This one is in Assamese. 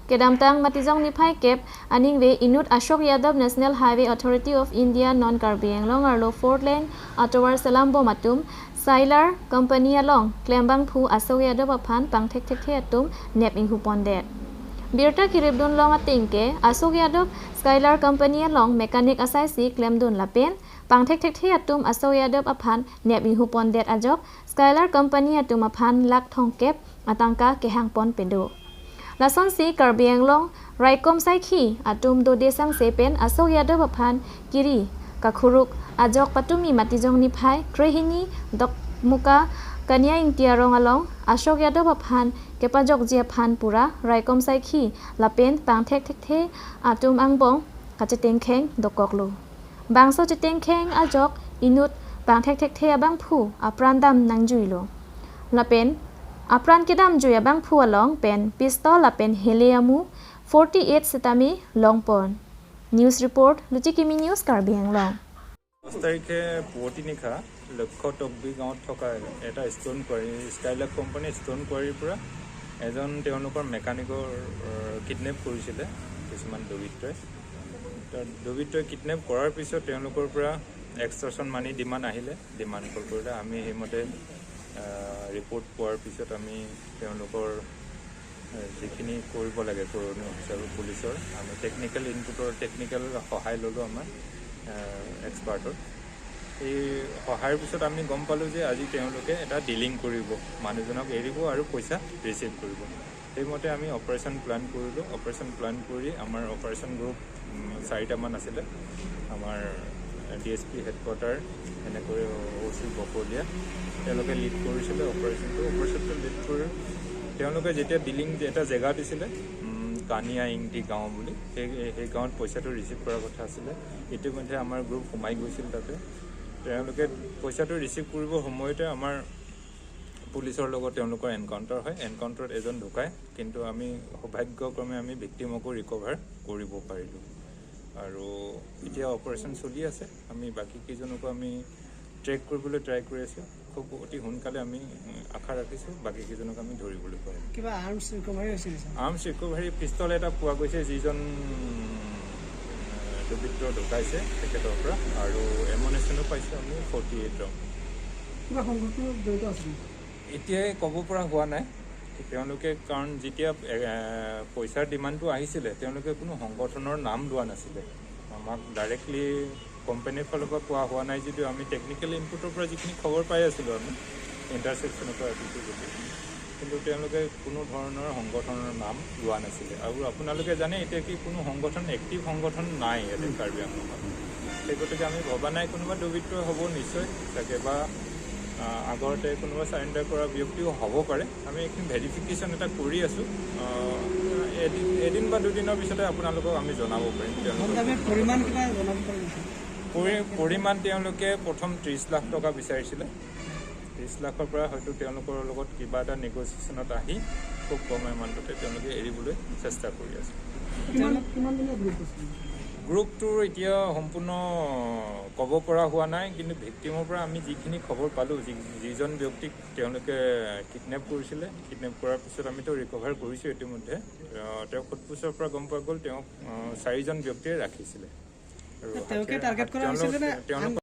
Kedamtang matijong ni phai kep aningwe inut Ashok Yadav National Highway Authority of India non Karbi Anglong arlo 4 lane atowar Salambo matum Sailar Company along Klembang phu Ashok Yadav aphan pangthek thek the atum nep inghu pondet. Birta kiribdun long atingke Ashok Yadav Skylar Company along mechanic asai si klemdun lapen pangthek thek the atum Ashok Yadav aphan nep inghu pondet ajok Skylar Company atum aphan lak thong kep atangka kehang pon pedo. Lason si Karbi Anglong Raikom Saikhi atum do desang sepen Ashok Yadav aphan kiri kakhuruk ajok patumi matijong ni phai krehini dokmuka kanya ingtia rong along Ashok Yadav aphan kepajok jia phan pura Raikom Saikhi lapen pangthek thek the atum angbong kacheteng kheng dokoklo. Bangso cheteng kheng ajok inut pangthek thek the abang phu aprandam nangjuilo. Lapen apran kedam juya bang phu along pen pistol lapen heliamu 48 sitami longpon. News report Luchikimi News Karbi Anglong. 10 তাৰিখে পুৱতি নিশা লক্ষ্য টকবি গাঁৱত থকা এটা stone quarry, Skylark company stone কোৱাৰীৰ পৰা এজন তেওঁলোকৰ মেকানিকৰ কিডনেপ কৰিছিলে কিছুমান দুৰ্বৃত্তই। দুৰ্বৃত্তই কিডনেপ কৰাৰ পিছত তেওঁলোকৰ পৰা এক্সট্ৰচন মানি ডিমাণ্ড আহিলে, ডিমাণ্ড কল কৰিলে। আমি সেইমতে ৰিপৰ্ট পোৱাৰ পিছত আমি তেওঁলোকৰ যিখিনি কৰিব লাগে কৰণীয় হিচাপে পুলিচৰ আমি টেকনিকেল ইনপুটৰ টেকনিকেল সহায় ল'লোঁ আমাৰ এক্সপাৰ্টৰ। এই সহায়ৰ পিছত আমি গম পালোঁ যে আজি তেওঁলোকে এটা ডিলিং কৰিব, মানুহজনক এৰিব আৰু পইচা ৰিচিভ কৰিব। সেইমতে আমি অপাৰেশ্যন প্লেন কৰিলোঁ। অপাৰেশ্যন প্লেন কৰি আমাৰ অপাৰেশ্যন গ্ৰুপ 4টামান আছিলে, আমাৰ DSP headquarter এনেকৈ OC Bakalia, তেওঁলোকে লিড কৰিছিলে অপাৰেশ্যনটো। অপাৰেশ্যনটো লিড কৰি তেওঁলোকে যেতিয়া ডিলিং এটা জেগা দিছিলে কানিয়া ইংটি গাঁও বুলি, সেই গাঁৱত পইচাটো ৰিচিভ কৰাৰ কথা আছিলে। ইতিমধ্যে আমাৰ গ্ৰুপ সোমাই গৈছিল তাতে। তেওঁলোকে পইচাটো ৰিচিভ কৰিবৰ সময়তে আমাৰ পুলিচৰ লগত তেওঁলোকৰ এনকাউণ্টাৰ হয়। এনকাউণ্টাৰত এজন ঢুকায়, কিন্তু আমি সৌভাগ্যক্ৰমে আমি ভিক্টিমকো ৰিকভাৰ কৰিব পাৰিলোঁ। আৰু এতিয়া অপাৰেশ্যন চলি আছে, আমি বাকী কেইজনকো আমি ট্ৰেক কৰিবলৈ ট্ৰাই কৰি আছোঁ। খুব অতি সোনকালে আমি আশা ৰাখিছোঁ বাকী কেইজনক আমি ধৰিবলৈ পাৰিম। কিবা আৰ্মছ ৰিকভাৰী হৈছিল? আৰ্মছ ৰিকভাৰী পিষ্টল এটা পোৱা গৈছে, যিজন দুৰ্বৃত্ত ঢুকাইছে তেখেতৰ পৰা, আৰু এমুনেশ্যনো পাইছোঁ আমি 48 ৰাউণ্ড। কিবা সংগঠনত জড়িত আছিল এতিয়াই ক'ব পৰা হোৱা নাই তেওঁলোকে, কাৰণ যেতিয়া পইচাৰ ডিমাণ্ডটো আহিছিলে তেওঁলোকে কোনো সংগঠনৰ নাম লোৱা নাছিলে। আমাক ডাইৰেক্টলি কোম্পানীৰ ফালৰ পৰা কোৱা হোৱা নাই যদিও আমি টেকনিকেল ইনপুটৰ পৰা যিখিনি খবৰ পাই আছিলোঁ আমি ইণ্টাৰচেপশ্যনৰ পৰা ৰাখিছোঁ গোটেইখিনি, কিন্তু তেওঁলোকে কোনো ধৰণৰ সংগঠনৰ নাম লোৱা নাছিলে। আৰু আপোনালোকে জানে এতিয়া কি কোনো সংগঠন এক্টিভ সংগঠন নাই ইয়াতে কাৰ্বি আংলঙত। সেই গতিকে আমি ভবা নাই কোনোবা দুৰ্বৃত্ত হ'ব নিশ্চয় চাগে, বা আগতে কোনোবা চাৰেণ্ডাৰ কৰা ব্যক্তিও হ'ব পাৰে। আমি এইখিনি ভেৰিফিকেশ্যন এটা কৰি আছোঁ। এদিন বা দুদিনৰ পিছতে আপোনালোকক আমি জনাব পাৰিম। পৰিমাণ তেওঁলোকে প্ৰথম 30 লাখ টকা বিচাৰিছিলে। 30 লাখৰ পৰা হয়তো তেওঁলোকৰ লগত কিবা এটা নেগচিয়েশ্যনত আহি খুব কম এমাউণ্টতে তেওঁলোকে এৰিবলৈ চেষ্টা কৰি আছে। গ্ৰুপটোৰ এতিয়া সম্পূৰ্ণ ক'ব পৰা হোৱা নাই, কিন্তু ভিক্টিমৰ পৰা আমি যিখিনি খবৰ পালোঁ, যিজন ব্যক্তিক তেওঁলোকে কিডনেপ কৰিছিলে, কিডনেপ কৰাৰ পিছত আমিতো ৰিকভাৰ কৰিছোঁ ইতিমধ্যে। তেওঁক সোধ-পোছৰ পৰা গম পোৱা গ'ল তেওঁক 4জন ব্যক্তিয়ে ৰাখিছিলে। আৰু তেওঁলোকৰ